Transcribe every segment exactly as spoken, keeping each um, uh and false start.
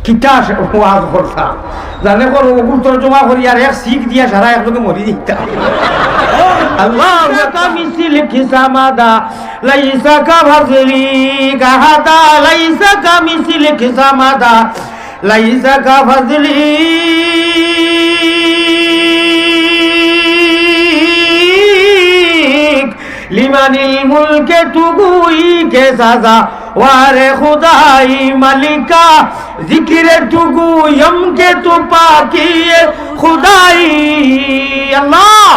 কিতা সে ওয়াজ করতা? জানে কর, ওগুর তর্জমা করি আর এক শিখ দিয়া সারা একলগে মরি দিতা। আল্লাহ। ليس كمثلك شيء، ليس كمثلك شيء، ليس كمثلك شيء، ليس كمثلك شيء، لمن الملك تو گویی که سزاوار خدایی، ملکا ذکر تو گویم که تو پاکی خدایی۔ আল্লাহ,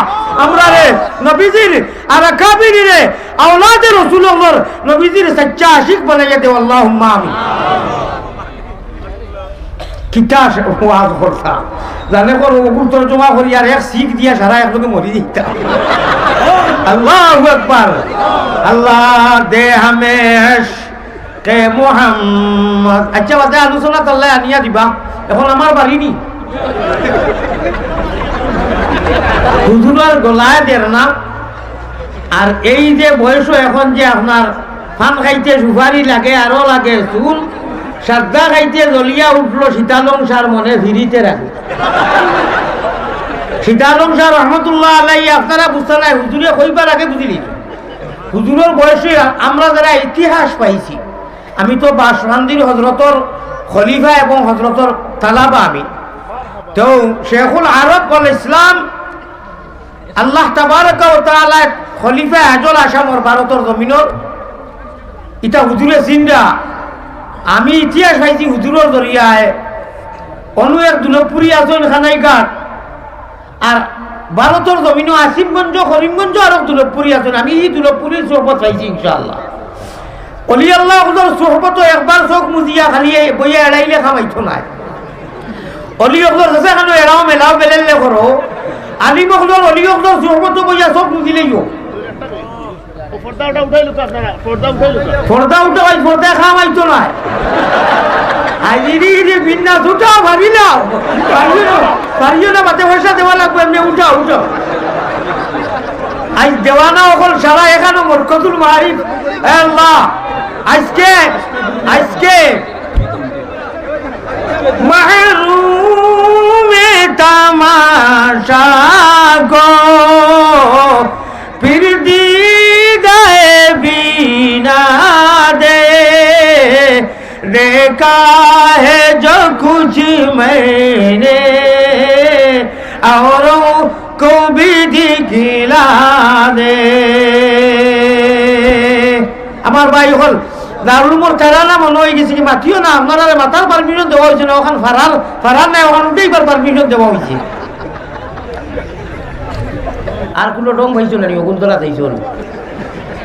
আমরারে নবীজির আর আকাবিরিনে আওলাদে রসুল অকলর নবীজির সাচ্চা আশিক বানাইয়া দেও, আল্লাহুম্মা আমিন। কিতা সে ওয়াজ করতা? জানে কর, ওগুর তর্জমা করি আর এক শিখ দিয়া সারা একলগে মরি দিতা। আল্লাহু আকবার। আল্লাহ দে হামে ইশকে মুহাম্মদ। আচ্ছা, বাদে আলোচনা তাল্লাই আনিয়া দিবা। এখন আমার বাড়ি নি। হুজুরর গলায় দের না। আর এই যে বয়সও এখন যে আপনার পান খাইতে সুপারি লাগে, আরো লাগে চুন, সাদ্দা খাইতে জ্বলিয়া উঠলো, সীতালং সার মনে ফিরিতে রাখে। সীতালং সার রহমতুল্লাহ আলাই, আপনারা বুঝতা নায়, হুজুরে কইবার আগে বুঝিলি। হুজুরর বয়সে আমরা যারা ইতিহাস পাইছি, আমি তো বাসরান্দির হজরতর খলিফা এবং হজরতর তালাবা আমি। তো শেখুল আরব ওয়াল ইসলাম আল্লাহ তাবারাকা ওয়া তাআলা খলিফা আজল আসামর ভারতর জমিনর, ইতা হুজুরে জিন্দা। আমি ইতিহাস পাইছি হুজুরর জরিয়ায়। অনু এক দুলভপুরি আছইন খানাইঘাট, আর ভারতর জমিনো আসিফগঞ্জ, করিমগঞ্জ আর এক দুলভপুরি আছইন। আমি ই দুলভপুরির সোহবত পাইছি ইনশাআল্লাহ। অলি আল্লাহ অকলর সোহবতো একবার চোখ মুজিয়া খালি এই বইয়া এড়াইলে কামাইতো নায়। অলি অকলর গেছে কেন এড়াও মেলাও বেলেলে করো। আলিম অকলর, অলি অকলর সোহবতো বইয়া চোখ মুজিলেইও। ও পর্দা উঠা উঠাই লুকা আপনারা, পর্দা উঠাই লুকা। পর্দা উঠা ভাই, পর্দা কামাইতো নায়। আই রে রে বিন্না উঠাও, ভাবি নাও। পারিও না, পারিও না, বাতে পয়সা দেওয়া লাগবো, এমনে উঠাও, উঠাও। আইজ দেওয়ানা অকল সারা এখানো মরকজুল মারিফ। এ আল্লাহ, আইজকে, আইজকে মাহরুমে তামাশা গো, ফির দিদায়ে বিনা দে, দেখা হে জো কুছ মনে, আওরো কো ভি দিখলা দে। আমার ভাই অকল, দারুল উলুমর তারানা মনো অইগেছে কি মাতিও না, আপনারারে মাতার permission দেওয়া অইছে না, অখান ফারার, ফারার নায়, অখান উঠাইবার permission দেওয়া অইছে। আর কুনু ঢং পাইছো না নি, অগুন তোলা চাইছো না।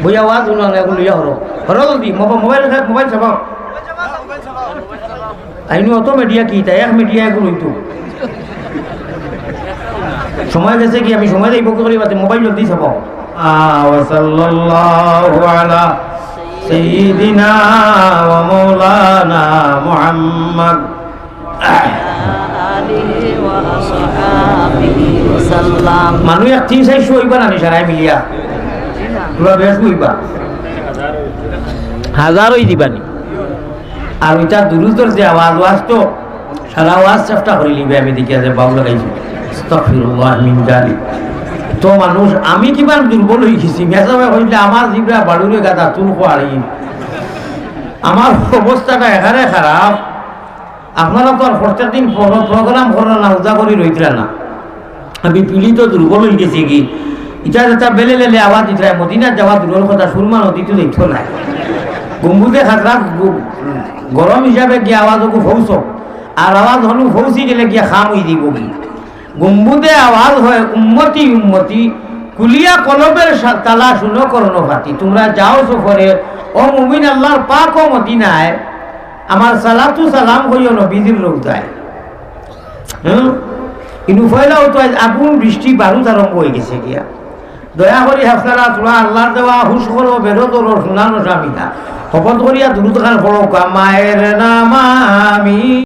বইয়া ওয়াজ হুনো না, অগুন লইয়া হরো। হরো জলদি, মোবা-, মোবাইল, মোবাইল চাবাও। আইনু অত মিডিয়া কিতা, এক মিডিয়া অগুন অইতো। সময় গেছে কি, আমি সময় দেই, বকরি বাতে মোবাইল জলদি চাবাও। আ, ওয়া সাল্লাল্লাহু আলা সাইয়্যিদিনা ওয়া মাওলানা মুহাম্মদ। মানুষ এক তিন চাইরশো অইবা না নি সারাই মিলিয়া? পুরা বেশ অইবা। হাজার অই দিবা নি। আর ওইটা দুরুদর যে আওয়াজ, ওয়াজ তো সারা ওয়াজ চেষ্টা করি লিবে, আমি দেখি আছে বাউল লাগাইছি। আস্তাগফিরুল্লাহ মিন জালিক। তো মানুষ, আমি কিমান দুর্বল অই গেছি। মেসাবে কইলে আমার জিবরা বাড়ুরে গাদা তুল খোয়ারি। আমার অবস্থাটা এখানে খারাপ। আপনারা তো আর প্রত্যেক দিন প্রো-, প্রোগ্রাম কররা না, উজা করি রইতরা না। আমি পীড়িত দুর্বল অই গেছি কি, ইটা যেটা বেলে লেলে আওয়াজ দিতরা, মদিনা যাওয়া দূরর কথা, সুরমা নদী তো যাইতো নায়। গম্বুজে খাতরা গ-, গরম হিসাবে গিয়া আওয়াজ ওগু পৌঁছক, আর আওয়াজ হনু পৌঁছি গেলে গিয়া খাম অই দিব কি। গম্বুজে আওয়াজ হয় উম্মতি উম্মতি, খুলিয়া কলবের সা-, তালা শুনো কর্ণপাতি। তোমরা যাও সফরে, ও মুমিন আল্লাহর পাক ও মদিনায়, আমার সালাতু সালাম কইও নবীজির রওজায়। হুম? কিন্তু পয়লা তো আজ আগুন বৃষ্টি বারুদ আরম্ভ অই গেছে গিয়া। দয়া করি আপনারা তোরা আল্লাহর দেওয়া হুশ করো, বেরো ধরো, শুনানো স্বামীরা। হপত করিয়া দুরুদ খান পড়ো, কামায়ের নাম আমি।